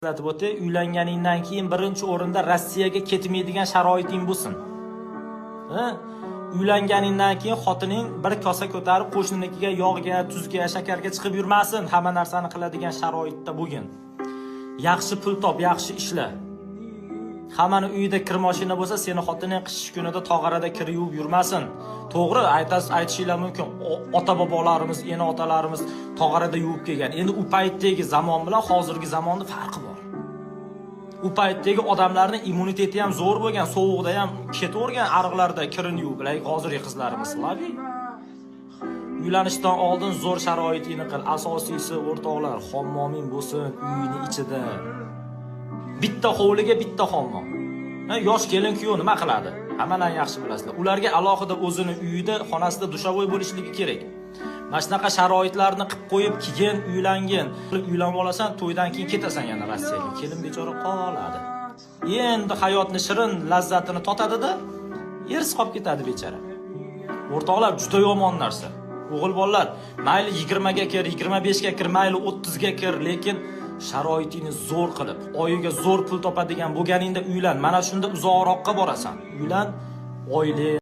Eslatib o'tay, uylanganingdan keyin birinchi o'rinda Rossiyaga ketmaydigan sharoiting bo'lsin. Ha? Uylanganingdan keyin xotining bir kosa ko'tarib qo'shninikiga yog'ga, tuzga, shakarga chiqib yurmasin, hamma narsani qiladigan sharoitda bo'lgin. Yaxshi pul top, yaxshi ishla. Hammani uyida kir mashina bo'lsa, seni xotining qish kunida tog'arada kir yuvib yurmasin. To'g'ri, aytasiz, aytishinglar mumkin. Ota bobolarimiz, ena otalarimiz tog'arada yuvib kelgan. Endi u paytdagi zamon bilan hozirgi zamonni farqi bor. U paytdagi odamlarning immuniteti ham zo'r bo'lgan, sovuqda ham ketavergan ariqlarda kirini yuvib. Lekin hozirgi qizlarimiz слабый. Uylanishdan oldin zo'r sharoitingni qil. Asosiysi, o'rtoqlar, hammoming bo'lsin uyini ichida. Bitta hovliga bitta hammom. Ha, yosh kelin kuyov nima qiladi? Hammalar yaxshi bilasizlar. Ularga alohida o'zini uyida, xonasida душевой bo'lishligi kerak. Mana shunaqa sharoitlarni qilib qo'yib, keyin uylangin. Uylanib olasan, to'ydan keyin ketasan yana Rossiyaga. Kelin bechora qoladi. Endi hayotni shirin lazzatini totadi-da, ersi qolib ketadi bechora. O'rtoqlar, juda yomon narsa. O'g'il bolalar, mayli 20 ga kir, 25 ga kir, mayli 30 ga kir, lekin sharoitingni zo'r qilib, oyiga zo'r pul topadigan bo'lganingda uylan. Mana shunda uzoqroqqa borasan. Uylan, oila